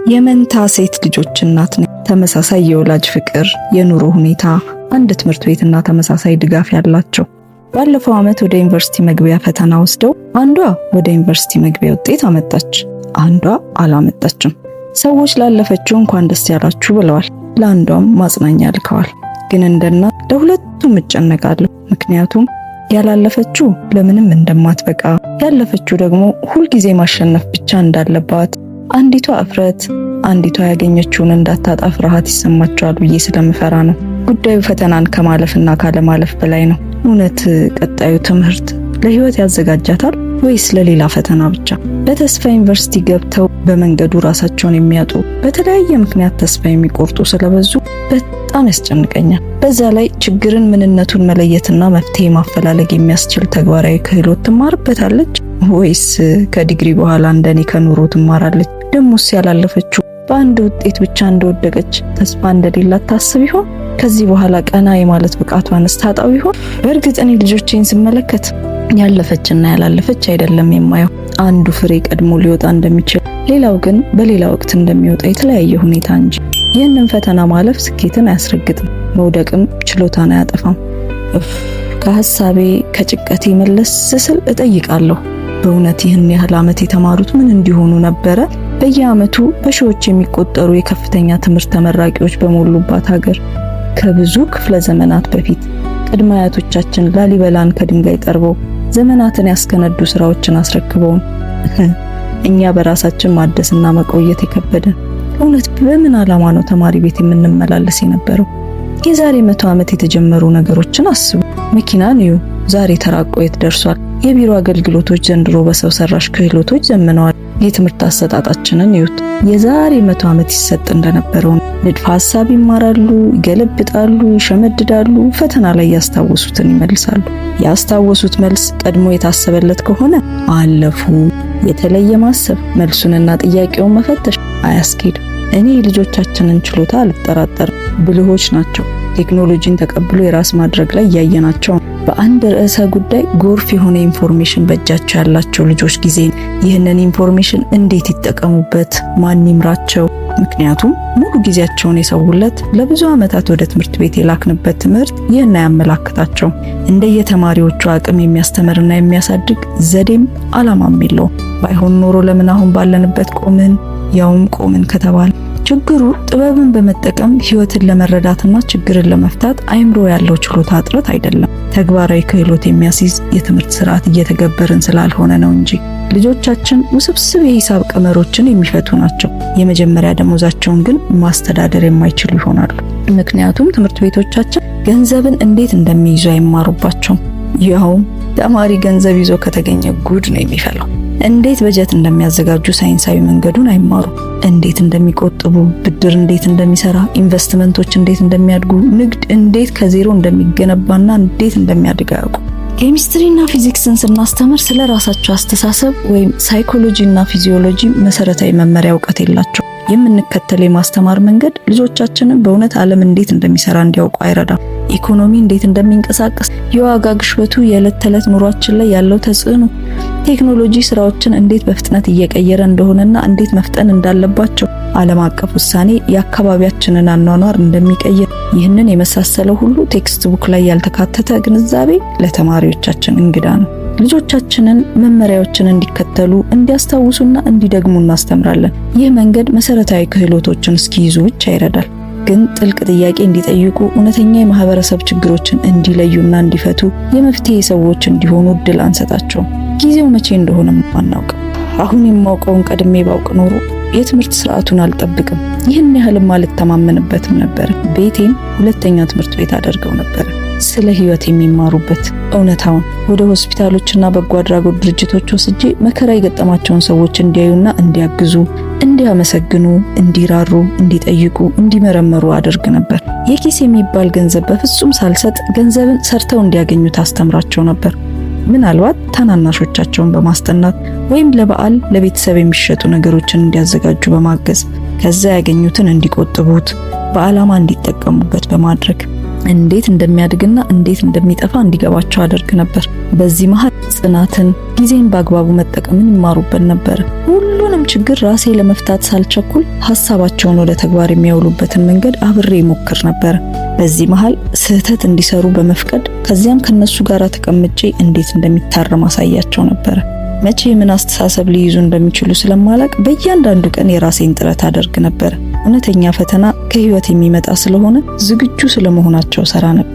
የመንታ ሴት ልጆች እናት ነኝ። ተመሳሳይ የወላጅ ፍቅር፣ የኑሮ ሁኔታ፣ አንድ ትምህርት ቤትና ተመሳሳይ ድጋፍ ያላቸው። ባለፈው ዓመት ወደ ዩኒቨርሲቲ መግቢያ ፈተና ወስደው አንዷ ወደ ዩኒቨርሲቲ መግቢያ ውጤት አመጣች፣ አንዷ አላመጣችም። ሰዎች ላለፈችው እንኳን ደስ ያላችሁ ብለዋል፣ ለአንዷም ማጽናኛ ልከዋል። ግን እንደና ለሁለቱም እጨነቃለሁ። ምክንያቱም ያላለፈችው ለምንም እንደማትበቃ፣ ያለፈችው ደግሞ ሁልጊዜ ማሸነፍ ብቻ እንዳለባት፣ አንዲቷ እፍረት፣ አንዲቷ ያገኘችውን እንዳታጣ ፍርሃት ይሰማቸዋል ብዬ ስለምፈራ ነው። ጉዳዩ ፈተናን ከማለፍና ካለማለፍ በላይ ነው። እውነት ቀጣዩ ትምህርት ለህይወት ያዘጋጃታል ወይስ ለሌላ ፈተና ብቻ? በተስፋ ዩኒቨርሲቲ ገብተው በመንገዱ ራሳቸውን የሚያጡ፣ በተለያየ ምክንያት ተስፋ የሚቆርጡ ስለበዙ በጣም ያስጨንቀኛል። በዛ ላይ ችግርን ምንነቱን መለየትና መፍትሄ ማፈላለግ የሚያስችል ተግባራዊ ክህሎት ትማርበታለች ወይስ ከዲግሪ በኋላ እንደኔ ከኑሮ ትማራለች? ደሞስ ያላለፈችው በአንድ ውጤት ብቻ እንደወደቀች ተስፋ እንደሌላት ታስብ ይሆን? ከዚህ በኋላ ቀና የማለት ብቃቷንስ ታጣው ይሆን? በእርግጥ እኔ ልጆቼን ስመለከት ያለፈችና ያላለፈች አይደለም የማየው። አንዱ ፍሬ ቀድሞ ሊወጣ እንደሚችል፣ ሌላው ግን በሌላ ወቅት እንደሚወጣ የተለያየ ሁኔታ እንጂ። ይህንን ፈተና ማለፍ ስኬትን አያስረግጥም፣ መውደቅም ችሎታን አያጠፋም። እፍ፣ ከሀሳቤ ከጭንቀቴ መለስ ስል እጠይቃለሁ፣ በእውነት ይህን ያህል ዓመት የተማሩት ምን እንዲሆኑ ነበረ? በየዓመቱ በሺዎች የሚቆጠሩ የከፍተኛ ትምህርት ተመራቂዎች በሞሉባት ሀገር ከብዙ ክፍለ ዘመናት በፊት ቅድመ አያቶቻችን ላሊበላን ከድንጋይ ጠርበው ዘመናትን ያስከነዱ ስራዎችን አስረክበውን እኛ በራሳችን ማደስና መቆየት የከበደን፣ እውነት በምን ዓላማ ነው ተማሪ ቤት የምንመላለስ የነበረው? የዛሬ 100 ዓመት የተጀመሩ ነገሮችን አስቡ። መኪናን እዩ፣ ዛሬ ተራቆ የት ደርሷል? የቢሮ አገልግሎቶች ዘንድሮ በሰው ሰራሽ ክህሎቶች ዘምነዋል። የትምህርት አሰጣጣችንን እዩት። የዛሬ 100 ዓመት ይሰጥ እንደነበረው ንድፈ ሐሳብ ይማራሉ፣ ይገለብጣሉ፣ ይሸመድዳሉ፣ ፈተና ላይ ያስታወሱትን ይመልሳሉ። ያስታወሱት መልስ ቀድሞ የታሰበለት ከሆነ አለፉ። የተለየ ማሰብ፣ መልሱንና ጥያቄውን መፈተሽ አያስኬድም። እኔ የልጆቻችንን ችሎታ አልጠራጠርም። ብልሆች ናቸው። ቴክኖሎጂን ተቀብሎ የራስ ማድረግ ላይ እያየናቸው፣ በአንድ ርዕሰ ጉዳይ ጎርፍ የሆነ information በእጃቸው ያላቸው ልጆች ጊዜ ይህንን information እንዴት ይጠቀሙበት? ማን ይምራቸው? ምክንያቱም ሙሉ ጊዜያቸውን የሰውለት፣ ለብዙ ዓመታት ወደ ትምህርት ቤት የላክንበት ትምህርት ይህን አያመላክታቸው። እንደየተማሪዎቹ አቅም የሚያስተምርና የሚያሳድግ ዘዴም አላማም የለውም። ባይሆን ኖሮ ለምን አሁን ባለንበት ቆምን? ያውም ቆምን ከተባለ ችግሩ ጥበብን በመጠቀም ህይወትን ለመረዳትና ችግርን ለመፍታት አይምሮ ያለው ችሎታ እጥረት አይደለም። ተግባራዊ ክህሎት የሚያስይዝ የትምህርት ስርዓት እየተገበርን ስላልሆነ ነው እንጂ። ልጆቻችን ውስብስብ የሂሳብ ቀመሮችን የሚፈቱ ናቸው። የመጀመሪያ ደሞዛቸውን ግን ማስተዳደር የማይችሉ ይሆናሉ። ምክንያቱም ትምህርት ቤቶቻችን ገንዘብን እንዴት እንደሚይዙ አይማሩባቸውም። ያውም ተማሪ ገንዘብ ይዞ ከተገኘ ጉድ ነው የሚፈላው። እንዴት በጀት እንደሚያዘጋጁ ሳይንሳዊ መንገዱን አይማሩ። እንዴት እንደሚቆጥቡ፣ ብድር እንዴት እንደሚሰራ፣ ኢንቨስትመንቶች እንዴት እንደሚያድጉ፣ ንግድ እንዴት ከዜሮ እንደሚገነባና እንዴት እንደሚያድግ አያውቁ። ኬሚስትሪና ፊዚክስን ስናስተምር ስለ ራሳቸው አስተሳሰብ ወይም ሳይኮሎጂና ፊዚዮሎጂ መሰረታዊ መመሪያ እውቀት የላቸው። የምንከተለው የማስተማር መንገድ ልጆቻችንን በእውነት ዓለም እንዴት እንደሚሰራ እንዲያውቁ አይረዳም። ኢኮኖሚ እንዴት እንደሚንቀሳቀስ፣ የዋጋ ግሽበቱ የዕለት ተዕለት ኑሯችን ላይ ያለው ተጽዕኖ፣ ቴክኖሎጂ ስራዎችን እንዴት በፍጥነት እየቀየረ እንደሆነና እንዴት መፍጠን እንዳለባቸው፣ ዓለም አቀፍ ውሳኔ የአካባቢያችንን አኗኗር እንደሚቀይር፣ ይህንን የመሳሰለው ሁሉ textbook ላይ ያልተካተተ ግንዛቤ ለተማሪዎቻችን እንግዳ ነው። ልጆቻችንን መመሪያዎችን እንዲከተሉ፣ እንዲያስታውሱና እንዲደግሙ እናስተምራለን። ይህ መንገድ መሰረታዊ ክህሎቶችን እስኪይዙ ብቻ ይረዳል። ግን ጥልቅ ጥያቄ እንዲጠይቁ፣ እውነተኛ የማህበረሰብ ችግሮችን እንዲለዩና እንዲፈቱ፣ የመፍትሄ ሰዎች እንዲሆኑ እድል አንሰጣቸውም። ጊዜው መቼ እንደሆነም አናውቅም። አሁን የማውቀውን ቀድሜ ባውቅ ኖሮ የትምህርት ስርዓቱን አልጠብቅም፣ ይህን ያህልም አልተማመንበትም ነበር። ቤቴን ሁለተኛ ትምህርት ቤት አደርገው ነበር። ስለ ህይወት የሚማሩበት እውነታውን ወደ ሆስፒታሎችና በጎ አድራጎት ድርጅቶች ወስጄ መከራ የገጠማቸውን ሰዎች እንዲያዩና እንዲያግዙ፣ እንዲያመሰግኑ፣ እንዲራሩ፣ እንዲጠይቁ፣ እንዲመረመሩ አደርግ ነበር። የኪስ የሚባል ገንዘብ በፍጹም ሳልሰጥ ገንዘብን ሰርተው እንዲያገኙት አስተምራቸው ነበር። ምናልባት ታናናሾቻቸውን በማስጠናት ወይም ለበዓል ለቤተሰብ የሚሸጡ ነገሮችን እንዲያዘጋጁ በማገዝ፣ ከዛ ያገኙትን እንዲቆጥቡት፣ በዓላማ እንዲጠቀሙበት በማድረግ እንዴት እንደሚያድግና እንዴት እንደሚጠፋ እንዲገባቸው አደርግ ነበር። በዚህ መሃል ጽናትን፣ ጊዜን በአግባቡ መጠቀምን ይማሩበት ነበር። ሁሉንም ችግር ራሴ ለመፍታት ሳልቸኩል ሀሳባቸውን ወደ ተግባር የሚያውሉበትን መንገድ አብሬ እሞክር ነበር። በዚህ መሃል ስህተት እንዲሰሩ በመፍቀድ ከዚያም ከነሱ ጋር ተቀምጬ እንዴት እንደሚታረም አሳያቸው ነበር። መቼ ምን አስተሳሰብ ሊይዙ እንደሚችሉ ስለማላቅ በእያንዳንዱ ቀን የራሴን ጥረት አደርግ ነበር። እውነተኛ ፈተና ከህይወት የሚመጣ ስለሆነ ዝግጁ ስለመሆናቸው ሰራ ነበር።